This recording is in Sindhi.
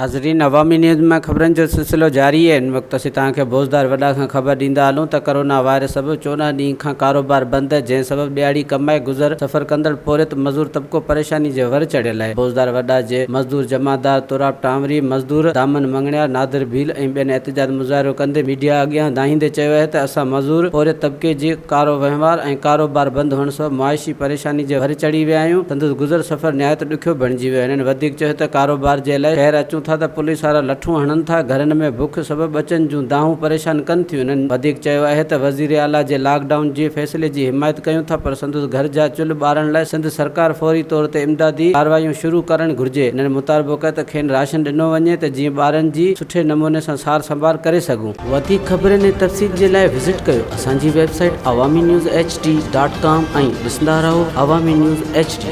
ناظرين عوامي نيوز ۾ خبرن جو سلسلو جاري آهي هن وقت اسين توهان کي بوزدار وڏا کان خبر ڏيندا هلون ته ڪرونا وائرس سبب 14 ڏينهن کان ڪاروبار بند جنهن سبب ڏهاڙي ڪمائي گذر سفر ڪندڙ پورهيت مزور طبقو پريشاني جي ور چڙهيل آهي بوزدار وڏا جي مزدور جمعدار تراب ٽانوري مزدور دامن مڱڻيار نادر ڀيل ۽ ٻين احتجاج مظاهرو ڪندي ميڊيا اڳيان دانهيندي چيو آهي ته اسان مزور پورهيت طبقي جي ڪارو وهنوار ۽ ڪاروبار بند هئڻ سبب معاشي پريشاني جي ور چڙهي ويا آهيون سندس گذر سفر نهايت ڏکيو بڻجي ويو. هنن وڌيڪ چيو ته ڪاروبار جي لاء شهر اچون ٿا ته پوليس وارا لٺون هڻن ٿا، گهرن ۾ بک سبب ٻچن جون دانهون پريشان ڪن ٿيون. هنن وڌيڪ چيو آهي ته وزيراعليٰ جي لاڪ ڊائون جي فيصلي جي حمايت ڪيون ٿا پر سندس گهر جا چلهه ٻارڻ لاء سنڌ سرڪار فوري طور تي امدادي ڪارروايون شروع ڪرڻ گهرجي. هنن مطالبو ڪيو ته کين راشن ڏنو وڃي ته جيئن ٻارن جي سٺي نموني سان سار سنڀال ڪري سگهون. وڌيڪ خبرن ۽ تفصيل جي لاء وزٽ ڪيو اسان جي website Awami news H D dot com ۽ ڏسندا رهو عوامي نيوز ايڇ ڊي.